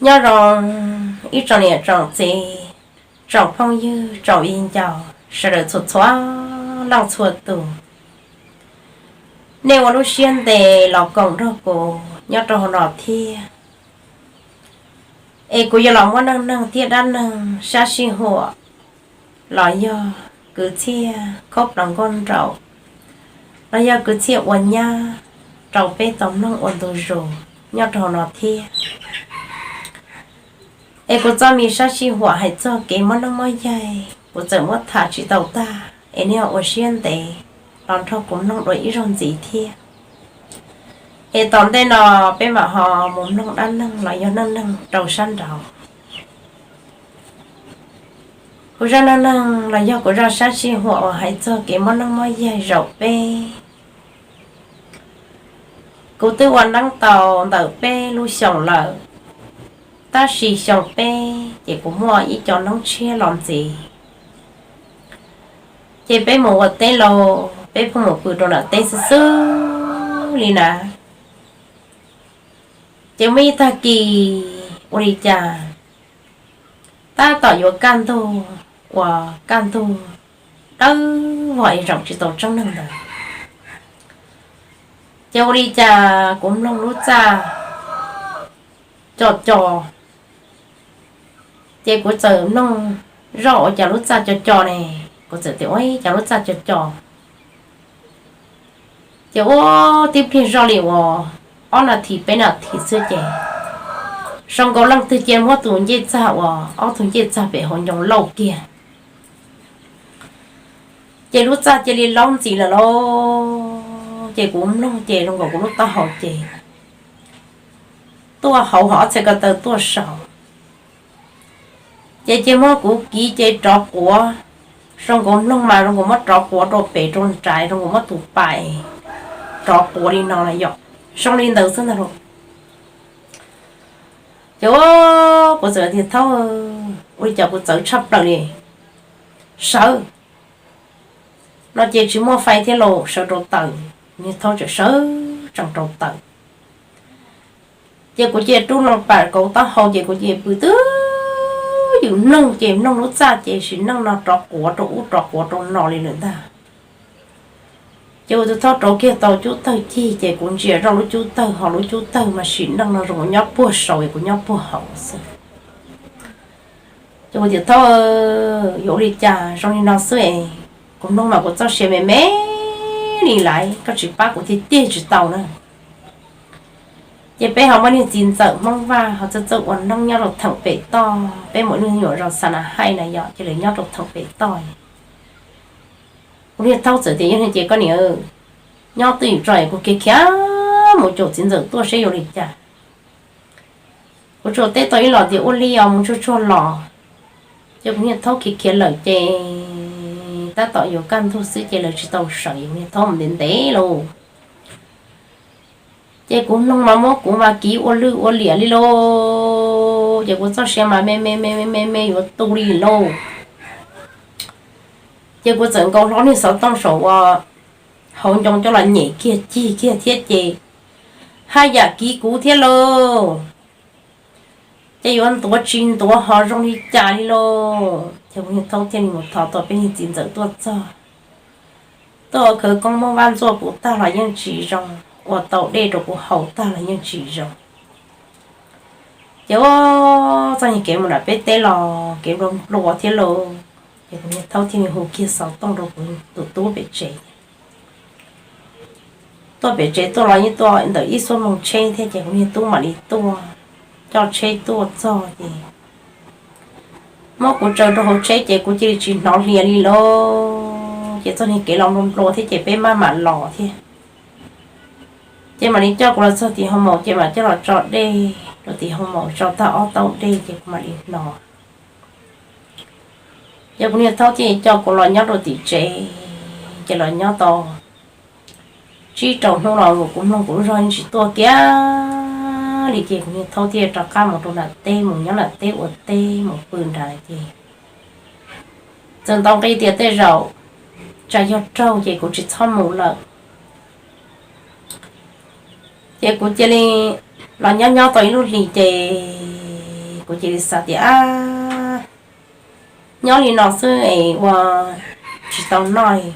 Nyob zoo ib tsoom niam tsoom txiv, tsoom phooj ywg, tsoom viv ncaus sawv daws txhua txhua leej txhua tus. Nej ua lub siab ntev los koom nrog kuv nyob rau hauv no thiab. Es kuv yuav los muab neej neeg thiab dab neeg sab sij huam los yog kwv txhiaj khaub plaws nkauj nraug los yog kwv txhiaj ua nyab rau peb tau mloog ua ntu zus nyob rau hauv no thiab. Es kuv txoj me sab sij huam hais txog kev mob neej mob yaig kuv txawm muab tham tsis tau tag, es nej ua siab ntev los nrog kuv mloog dua ib zaug ntxiv thiab. Es tom ntej no peb mam ho mus mloog dab neeg los yog neej neeg rau sab nraud. Kuv zaj neej neeg los yog kuv zaj sab sij huam uas hais txog kev mob neej mob yaig zaum peb, kuv twb ua neeb tau ntawm peb lub xyoos lawm, tab sis xyoo peb ces kuv muaj ib co neeb tshiab los ntxiv. Ces peb mus ua teb lauj, peb pheej mus pw rau nram teb xwb xwb li na. Ces muaj ib tag kis ua li cas, tab tom yuav kaj ntug, uas kaj ntug dawb vog es zaum tsis tau tseeb neeg ntawd, ces ua li cas kuv mloog lub txaj co co. Ces kuv txawm mloog zoj ua cas lub txaj co co ne, kuv txawm tias ua cas lub txaj co co. Ces ua tib pliag zoj li uas ob nas this peb nas this xwb ces zoo nkaus leej twg cia muab tus ncej txag uas ob tug ncej txag pem hauv ncoo lauj kiag. Ces lub txaj cia li laub ntxiv lawm lauj. Ces kuv mloog ces zoo nkaus kuv lub taub hau ces tuaj hauv ho ob txhais ko taw tuaj saud. Ces cia muab kuv kiv ces rov quav, zoo nkaus mloog mas zoo nkaus muab rov quav rau pem rau nrad, zoo nkaus muab tus pais rov quav li no na yom, zoo li ntawd xwb ntag lauj. Ces kuv txawm tias thaub, ua li cas kuv txawv tshaj plaws li, sawv no ces tsis muaj fais thiab lauj, sawv rau taws, niag thaub tseem sawv tsees rau taws. Ces kuv cia rub loo pam kauv taub hau ces kuv cia pw twb ywm mloog ces mloog lub txaj ces sim neej no rov quav rau ub rov quav rau no li lawm ntag. Ces kuv tus thaub rauv kiag tau cub tawg cig ces kuv ntsia zoj lub cub tawg ho lub cub tawg mas sim neej no zoo nyob puag saud es kuv nyob puag hauv xwb. Ces kuv tias thaub, yuav ua li cas zoo li no xwb es, kuv mloog mas kuv txoj sia me me li lawm, koj tsis pab kuv tiag tiag tsis tau na. Ces peb ho muaj niag txiv ntxawm Hmoob Vaj ho txawj txawj ua neeb nyob rau theem pem toj, peb mus niag nyuam zos Xa Na Haij na yom, ces lawv nyob rau theem pem toj. Kuv niag thaub txawm tias yog li ces koj niam, nyob twj ywm tso es kuv khiav khiav mus caum txiv ntxawm tuaj seb yuav li cas. Kuv tsuas teb tau ib los tias ua li os mus tsuag tsuag los. Ces kuv niag thaub khiav khiav lawm ces tab tom yuav kaj ntug xwb ces lawv tsis tau sawv, kuv niag thaub mus ntev ntev lauj. Ces kuv mloog mas muab kuv mas kiv ua lwj ua liam li lauj, ces kuv txoj sia mas me me me me me yuav tu li lauj. Ces kuv txawm nkaus hlo niag xov tooj saum uas hauv ncoo coj los nyem kiag cig kiag thiab ces haj yam kiv kuv thiab lauj. Ces yuav ntuav tsis ntuav ho zoo li cas li lauj. Ces kuv niag thaub thiaj li mus thov tau peb niag txiv ntxawm tuaj txog, tuaj ua khawv koob muab vaj ntxuaj kuv tag los yeej tsis zoo, ua tau dej rau kuv haus tag los yeej tsis zoo. Ces ua txoj niag kev mus nram peb teb los kev nplua nplua thiab lauj. Ces kuv niag thaub thiaj li hu kiag xov tooj rau kuv tus tub pem tsev. Tuaj pem tsev tuaj los yeej tuaj ntawm ib xuab moos tsheb thiab ces kuv niag tub mam li tuaj, coj tsheb tuaj txog ces muab kuv tsaws rau hauv tsheb ces kuv cia li tsis hnov hlias li lauj. Ces txoj niag kev los nplua nplua thiab ces peb maj mam los thiab. Ces mam li coj kuv los txog tim hoo maum ces mam coj los tso dej rau tim hoo maum, tso tag ob taub dej ces kuv mam li hnov. Ces kuv niag thaub thiaj coj kuv los nyob rau tim tsev, ces los nyob tau tsib rau hnub los kuv mloog kuv lub zog yeej tsis tuaj kiag li ces kuv niag thaub thiaj rov qab mus rau nram teb, mus nyob nram teb ua teb mus pw nrad ces txawm ntaus nqi tias tej zaum tsam yog raug ces kuv tsis txhob mus lawm. Ces kuv cia li los nyob nyob tau ib lub hlis ces Kuv cia li xav tias, a, nyob li no xwb es ua tsis tau noj li.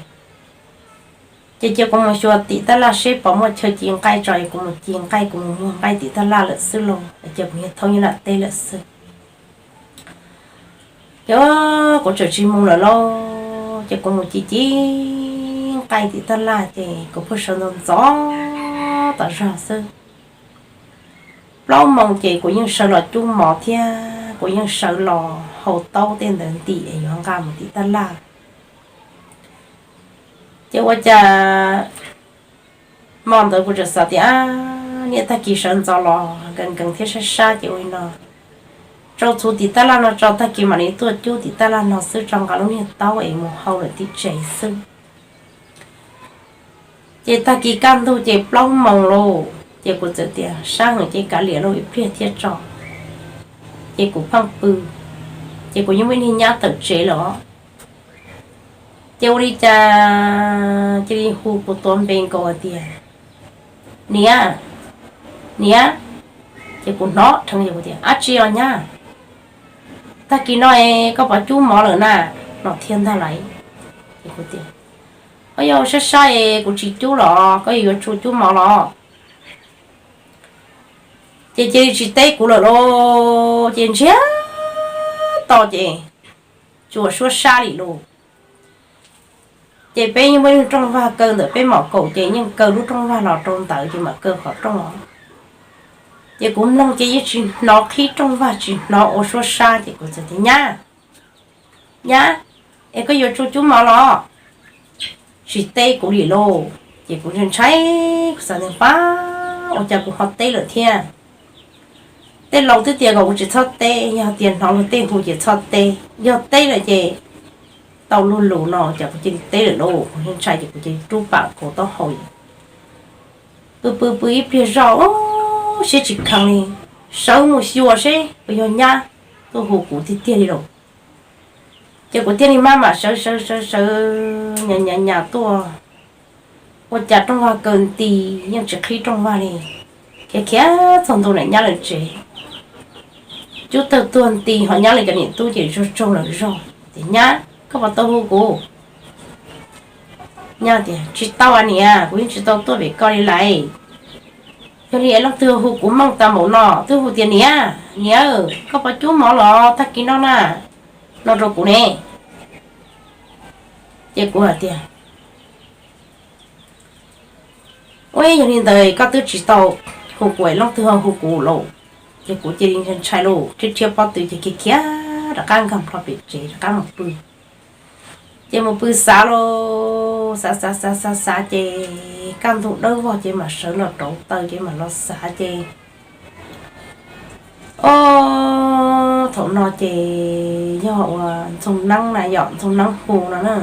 Ces cia kuv mus xyuas tim tab laj seb puas muaj chaw ci nqaij tso, kuv mus ci nqaij, kuv mus muag nqaij tim tab laj lawm xwb lauj, ces kuv yog thoob nyob nram teb lawm xwb. Ces kuv tseem tsis mus lawm lauj, ces kuv mus ci ci nqaij tim tab laj ces kuv pheej sawv ntxov ntxov tas zog xwb. Plaub moos ces kuv yeej sawv los cub mov thiab kuv yeej sawv los hau taub tej ntawd ntim es yuav nqa mus tim tab laj. Ces ua cas hmo ntawd kuv tseem xav tias, niaj tag kis sawv ntxov los nkees nkees thiab sab sab ces ua li no, tsau txhuv tim tab laj no tso, tag kis mam li tuaj cub tim tab laj no xwb, tso nqa lub niag taub es mus hau lawm tim tsev xwb. Ces tag kis kaj ntug ces plaub moos lauj, ces kuv txawm tias sab heev ces kav liam lauj, ib pliag thiaj tso. Ces kuv pheej pw, ces kuv yeej muaj ib niag nyab tawm tsev lawm. Ces ua li cas cia li hu kuv tus npe nkaus hais tias, niam, niam. Ces kuv hnov dheev ces kuv tias, dab tsi os nyab? Tag kis no es koj puas cub mov lawm na? No thiab ntag lauj. Ces kuv tias, o yog sab sab es kuv tsis cub los, koj yuav tsum cub mov los. Ces cia li tsis teb kuv lawm lauj, ces ntsiag to ces tsuas suab sab li lauj. Ces peb yeej muaj ib lub rooj vag kaw ntawm peb mom kaum ces yeej kaw lub rooj vag los rau ntawd ces mam kaw qhov rooj os. Ces kuv mloog ces yeej tsis hnov qhib rooj vag tsis hnov ua suab sab ces kuv txawm tias, nyab, nyab, es koj yuav tsum cub mov los? Tsis teb kuv li lauj. Ces kuv ntshai ntshai, kuv xav tias pab ua cas kuv ho teb lawm thiab. Tej laus twb tias kom kuv tsis txhob teb, yog tias hnov luag tej hu ces txhob teb, yog teb lawm ces tau luag lus no ces kuv cia li teb lawm lauj. Kuv ntshai ces kuv cia li rub pam kaus taub hau. Pw pw pw ib pliag zoj siab tsis kheev li, sawv mus xyuas seb puas yog nyab tuaj hu kuv tiag tiag li lauj. Ces kuv thiaj li maj mam sawv sawv sawv sawv nyas nyas nyas tuaj, ua cas rooj vag kaw nti, yeej tsis qhib rooj vag li. Khiav khiav txog ntua ntawm nyab lawv tsev, cub tawg tuag nti, ho nyab lawv cov niam tub ces tsaug tsaug lawm zog tias, nyab, koj puas tau hu kuv? Nyab tias, tsis tau a niam, kuv yeej tsis tau tuaj pem koj li lawm. Yog li es leej twg hu kuv meej tas npaum no, twb hu tias, niam, niam, koj puas cub mov los tag kis no na? No rau kuv ne. Ces kuv hais tias, ua yog li ntawd koj twb tsis tau hu kuv es leej twg ho hu kuv lauj? Ces kuv cia li ntshai ntshai lauj, rhiab rhiab pob tw ces khiav khiav rov qab nkag plho pem tsev rov qab mus pw. Ces mus pw xav lauj, xav xav xav xav xav ces kaj ntug dawb vog ces mam sawv los rauv taws ces mam los xav ces, o, thaum no ces yog uas Ntxoog Neeb na, yog Ntxoog Neeb hu no na.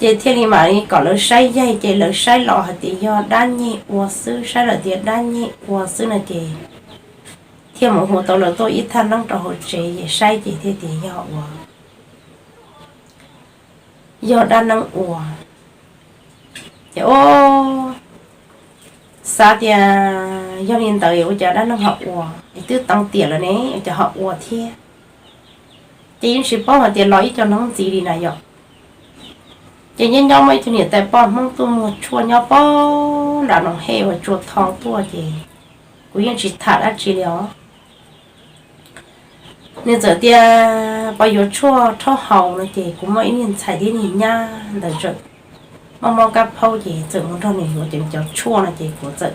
Ces thiaj li mam li kom lawv saib yaig ces lawv saib los hais tias yog dab nyeg ua xwb, saib lawm tias dab nyeg ua xwb no ces thiaj mus hu tau lawv tuaj ib thaj neeb rau hauv tsev es saib ces thiaj tias yog ua, yog dab neeb ua. Ces o, xav tias yog li ntawd ua cas dab neeg ho ua, es twb teev tiam lawm ne ua cas ho ua thiab. Ces yeej tsis paub hais tias los ib co hnub ntxiv li na yom. Ces nyob nyob muaj ib tug niam tais poj Hmoob tuaj muag tshuaj nyob pem nram Noom Hej uas tsuas tho tuaj ces kuv yeej tsis tham dab tsi li os. Nws txawm tias pab yuav tshuaj rhaub haus no ces kuv muaj ib niag ntxhais thiab niag nyab ntawd txawm mob mob kab phaub ces txawm mus nrog nws yuav cov, cov tshuaj no ces kuv txawm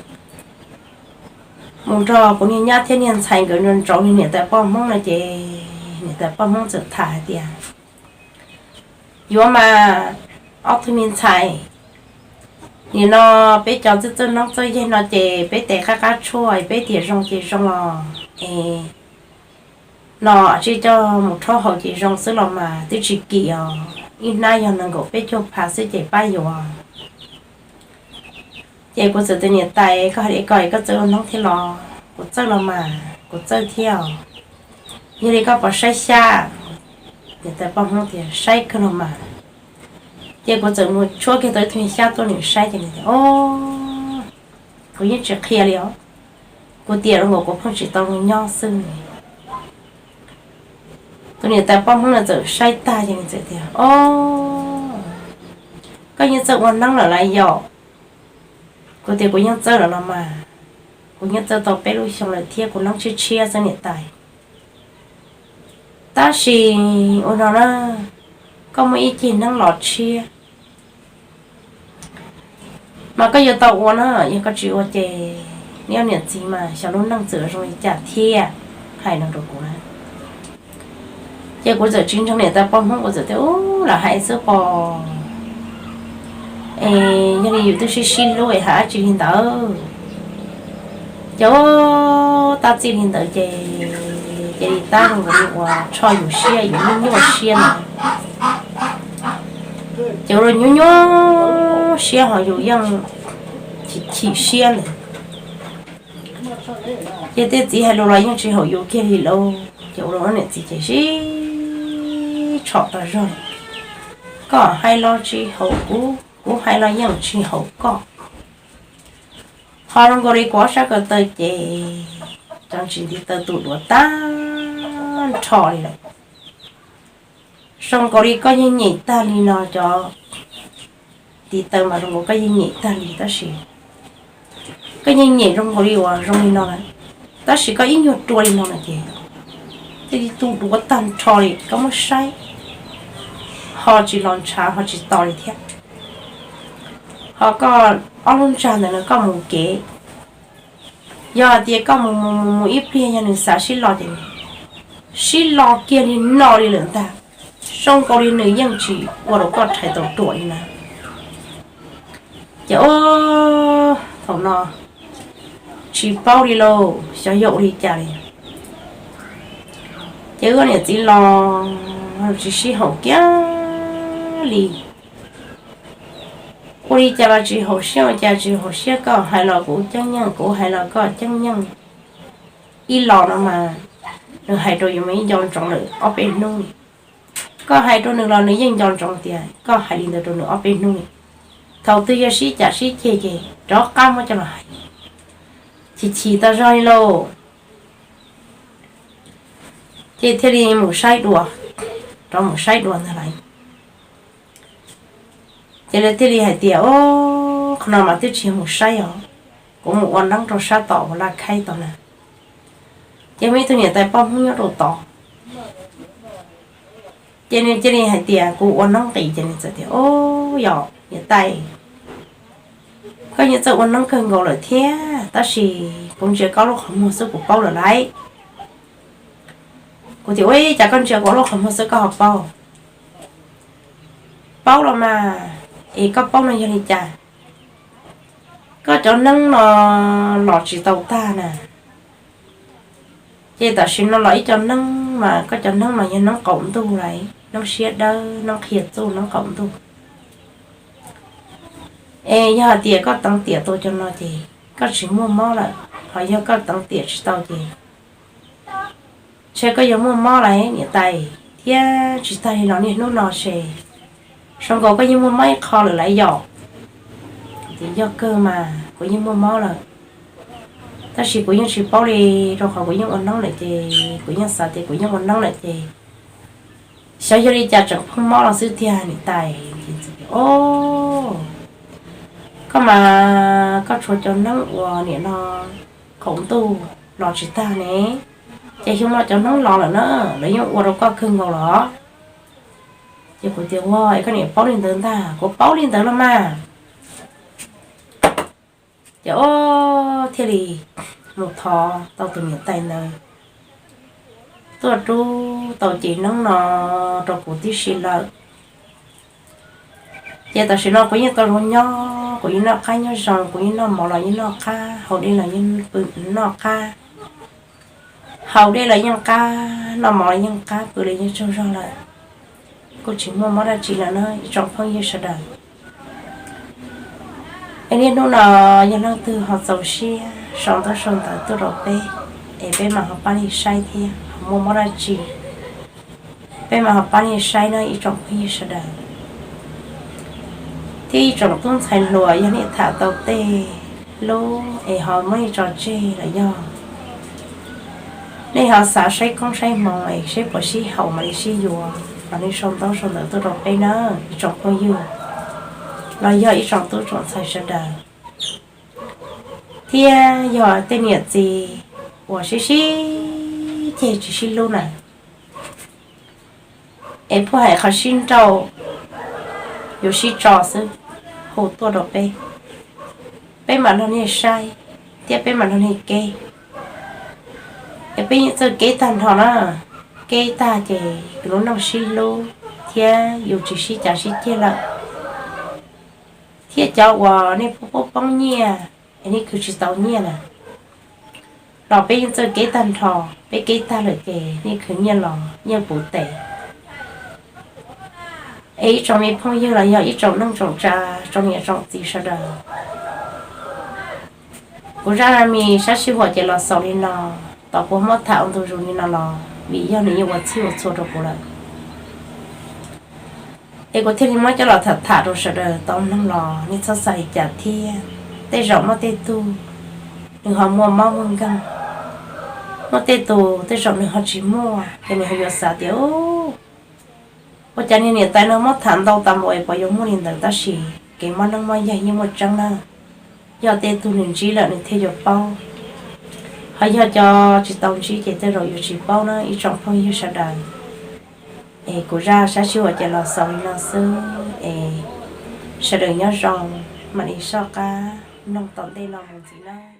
mus nrog kuv niag nyab thiab niag ntxhais nkawd nrog ntsoov niag niam tais poj Hmoob no ces niam tais poj Hmoob txawm tham hais tias, yuav mas ob tug me ntxhais, nim no peb cov txawj txawj noob txawj yaig no ces peb tes qab qab tshuaj peb tias zoo ces zoo los es no tsis coj mus rhaub haus ces zoo xwb los mas twb tsis kim os, ib hnab yog nees nkaum peb caug phav xwb ces pab yuav. Ces kuv txawm tias niam tais, koj hais li ko koj txawj ua noob thiab los? Kuv txawj los mas, kuv txawj thiab os. Yog li koj puas saib xyab? Niam tais poj Hmoob tias saib kawg los mas. Ces kuv txawm mus tshuab kiag tau ib tug xyab tuaj nws saib ces nws tias, o, kuv yeej tsis qhia li os, kuv tias los nkaus kuv pheej tsis tau zoo nyob xwb. Tus niam tais poj Hmoob no txawm saib tag ces nws txawm tias, Ob, koj yeej txawj ua neeb lawm lauj yom? Kuv tias, Kuv yeej txawj lawm los mas, kuv yeej txawj tau peb lub xyoo lawm thiab, kuv neeb tshiab tshiab xwb niam tais. Tab sis ua no na, koj muaj ib ceg neeb los tshiab mas koj yuav tau ua na, yog koj tsis ua ces neb ob niam txiv mas xyov lub neej txawm zoo li cas thiab, hais no rau kuv na. Ces kuv txawm tsis ntseeg niam tais poj Hmoob, kuv txawm tias, Ub, lam hais xwb pom, es yog li yus twb sib sib hlub es hais dab tsi li ntawd. Ces tab txij li ntawd ces, ces li tab nkaus li uas tsho yus siab, yus nyuaj nyuaj siab ntawd. Ces ua rau nyuaj nyuaj siab ho yus yeej chim chim siab ntawd. Ces tej txiv hais lus los yeej tsis haum yus kiag li lauj. Ces ua rau ob niam txiv ces sib tshom tas zog. Koj hais los tsis haum kuv, kuv hais los yeej tsis haum koj. Ho zoo nkaus li kuv ob sab ko taw ces cov ntsis ntiv taw tu duav tag nrho li lawm. Zoo nkaus li koj yeej nyem tag li no, cov ntiv taw mas zoo nkaus koj yeej nyem tag li tab sis koj yeej nyem zoo nkaus li uas zoo li no lawm, tab sis koj ib nyuag rua li no no ces thiaj li tu duav tag nrho li, koj muab saib ho tsis los ntshav ho tsis to li thiab. Ho koj ob lub ntsag ntawd no koj mus kev, yog hais tias koj mus mus mus mus ib pliag yog nws xav sib lo ces sib lo kiag li no li lawm ntag. Zoo nkaus li nws yeej tsis ua rau koj rhais tau ruam li na. Ces ub, thaum no tsis paub li lauj, xyov yog ua li cas li. Ces wb niam txiv los tsis sib haum kiag li. Ua li cas los tsis haum siab, ua cas tsis haum siab, koj hais los kuv ceeb nyeej, kuv hais los koj ceeb nyeej. Ib los no mas nws hais rau yus mas yeej nco ntsoov lawm ob peb hnub li. Koj hais rau nws los nws yeej nco ntsoov tias koj hais li ntawd rau nws ob peb hnub li. Thaum twg yog sib cav sib ceg ces rov qab muab coj los hais, chim chim tas zog li lauj. Ces thiaj li mus saib dua, rov mus saib dua ntag lauj. Ces lawv thiaj li hais tias, Ub, qhov no mas twb tsis yog mus saib os, kuv mus ua neeb rau sab tom uas Laj Khaib tod na. Ces muaj ib tug niam tais poj Hmoob nyob rau tod. Ces nws cia li hais tias kuv ua neeb nqis, ces nws txawm tias, Ub, yog niam tais, koj yeej txawj ua neeb kawg nkaus lawm thiab, tab sis kuv ntsia koj lub qhov muag xwb kuv paub lawm lauj. Kuv tias, Ua cas koj ntsia kuv lub qhov muag xwb koj ho paub? Paub los mas, es koj paub no yog li cas? Koj cov neeb no los tsis tau tag na. Ces tam sim no los ib co neeb mas koj cov neeb mas yog neeb qaum ntuj lauj, neeb siab dawb, neeb qhia txuj, neeb qaum ntuj. Es yog hais tias koj teev tiam tau cov no ces koj tsis muaj mob lawm, ho yog koj teev tiam tsis tau ces ntshe koj yuav muaj mob lauj niam tais, thiab tsis tag li los niaj hnub no ces zoo nkaus koj yeej muaj mob ib qho lawm lauj yom. Ces yog kawg mas kuv yeej muaj mob lawm, tab sis kuv yeej tsis paub li, rau qhov kuv yeej ua neeb lawm ces kuv yeej xav tias kuv yeej ua neeb lawm ces xyov yog li cas tseem pheej mob los xwb tiag niam tais. Ces, O, koj mas koj tshuav cov neeb uas nim no qaum ntuj los tsis tag ne, ces xyoo no cov neeb los lawm na, lawv yeej ua rau koj kawg nkaus los? Ces kuv tias, Ua, es koj niam paub li ntawd ntag? Kuv paub li ntawd los mas. Ces o, thiaj li mus thov tau tus niam tais ntawd tuaj rub tau cev neeb no rau kuv tib si lawm. Ces tam sim no kuv yeej tau zoo nyob, kuv yeej noj qab nyob zoo, kuv yeej noj mov los yeej noj qab, haus dej los yeej pw noj qab, haus dej los yeej qab, noj mov los yeej qab, pw los yeej tsaug zog lawm. Kuj tsis muaj mob dab tsi lawm na ib tsoom phooj ywg sawv daws. Es niaj hnub no yog leej twg ho txaus siab sau ntaub sau ntawv tuaj rau peb, es peb mam ho pab li saib thiab, ho muaj mob dab tsi peb mam ho pab li saib na ib tsoom phooj ywg sawv daws. Thiab ib tsoom tub ntxhais hluas, yog nej tham tau tej lub es ho muab ib tso tseg los yog Nej ho xav saib koob saib hmoov es saib puas sib haum mam li sib yuav los nej sau ntaub sau ntawv tuaj rau peb na, ib tsoom phooj ywg los yog ib tsoom tub tsoom ntxhais sawv daws. Thiab yog tej niam txiv uas sib sib ceg tsis sib hlub na, es pheej hais qhov sib nrauj yuav sib tso xwb, hu tuaj rau peb, peb mam nrog nej saib thiab peb mam nrog nej keb. Es peb yeej txawj keb tag nrho na, keb tag ces yus lub neej sib hlub thiab yus tsis sib cav sib ceg lawm. Thiab cov uas nej pub pub poob nyiaj es nej khwv tsis tau nyiaj na, los peb yeej txawj keb tag nrho, peb keb tag lawm ces nej khwv nyiaj los nyiaj puv tes. Es ib tsoom me phooj ywg los yog ib tsoom neej tsoom tsav tsoom niam tsoom txiv sawv daws, kuv zaj me sab sij huam ces los xaus li no, tos puas muab tham ua ntu zus li no los vim yog nws yeej ua txhij ua txhua rau kuv lawm. Es kuv thiaj li muab coj los tham tham rau sawv daws tau mloog los nej txhob xav li cas thiab. Tej zaum muaj tej tug nws ho muaj mob muaj nkeeg, muaj tej tus tej zaum nws ho tsis muaj ces nws ho yuav xav tias ua cas niag niam tais no muab tham ntau tas npaum es puas yuav muaj li ntawd, tab sis kev mob neej mob yaig yeej muaj tseeb na. Yog tej tug nws ntsib lawm nws thiaj yuav paub, ho yog cov tsis tau ntsib ces tej zaum yuav tsis paub na ib tsoom phooj ywg sawv daws. Es kuv zaj sab sij huam ces los xaus li no xwb es sawv daws nyob zoo, mam li soj qab mloog tom ntej no mus ntxiv na.